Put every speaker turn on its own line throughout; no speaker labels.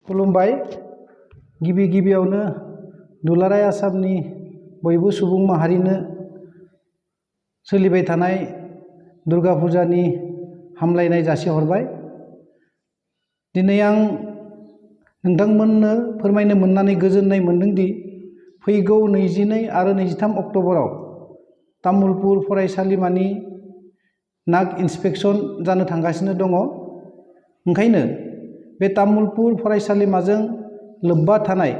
खुलुमबाय। गिबि गिबियावनो दुलाराय आसामनि बयबो सुबुं माहारिनो सोलिबाय थानाय दुर्गा फुजानि हामलायनाय जासिहरबाय। दिनै आं नोंथांमोननो फोरमायनो मोननानै गोजोननाय मोनदोंदि फैगौ 22 आरो 23 अक्ट'बराव तामुलपुर फरायसालिमानि नाग इन्सपेक्शन जानो थांगासिनो दङ। ओंखायनो बे तामुलपुर फरायसालिमाजों लोब्बा थानाय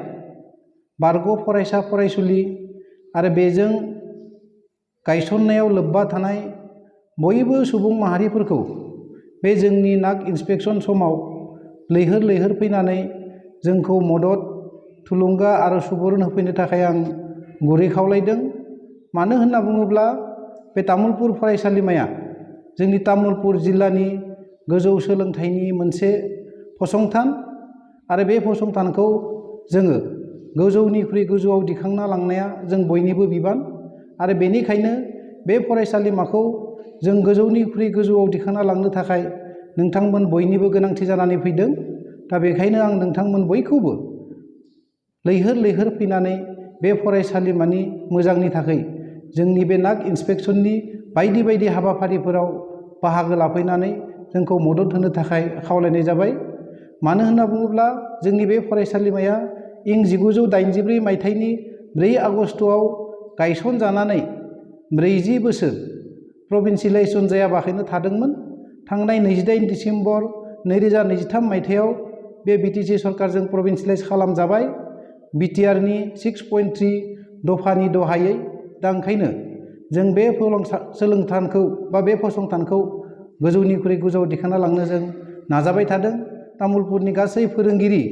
बारग' फरायसा फरायसुलि आरो बेजों गायसननायाव लोब्बा थानाय बयबो सुबुं माहारिफोरखौ बे जोंनि नाग इन्सपेक्शन समाव लैहोर लैहोर फैनानै जोंखौ मदद, थुलुंगा आरो सुबुरुन होफैनो थाखाय आं गुरै खावलायदों। मानो होनना बुङोब्ला बे तामुलपुर फरायसालिमाया जोंनि तामुलपुर जिल्लानि गोजौ सोलोंथाइनि मोनसे फसंथान आरो बे फसंथानखौ जोङो गोजौनिख्रुइ गोजौआव दिखांना लांनाया जों बयनिबो बिबान आरो बेनिखायनो बे फरायसालिमाखौ जों गोजौनिख्रुइ गोजौआव दिखांना लांनो थाखाय नोंथांमोन बयनिबो गोनांथि जानानै फैदों। दा बेखायनो आं नोंथांमोन बयखौबो लैहोर लैहोर फैनानै बे फरायसालिमानि मोजांनि थाखाय जोंनि बे नाग इन्सपेक्शननि बायदि बायदि हाबाफारिफोराव बाहागो लाफैनानै जोंखौ मदद होनो थाखाय खावलायनाय जाबाय। मानो होनना बुङोब्ला जोंनि बे फरायसालिमाया इं 1984 मायथाइनि 4 आगस्टआव गायसनजानानै 40 बोसोर प्रभिन्सियेलाइजेसन जायाबाखैनो थादोंमोन। थांनाय 28 डिसेम्बर 2023 मायथाइयाव बे बिटिसि सरकारजों प्रभिन्सियेलाइज खालामजाबाय बिटिआरनि 6.3 दफानि दहायै। दा ओंखायनो जों बे सोलोंथानखौ बा बे फसंथानखौ गोजौनिख्रुइ गोजौआव दिखांना लांनो जों नाजाबाय थादों। तामुलपुरनि गासै फोरोंगिरि,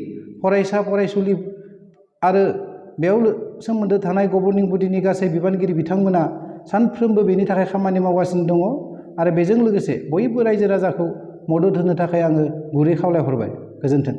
फरायसा फरायसुलि आरो बेयाव सोमोन्दो थानाय गभर्निं बडिनि गासै बिबानगिरि बिथांमोना सानफ्रोमबो बेनि थाखाय खामानि मावगासिनो दङ आरो बेजों लोगोसे बयबो रायजो राजाखौ मदद होनो थाखाय आङो गुरै खावलायहरबाय। गोजोन्थों।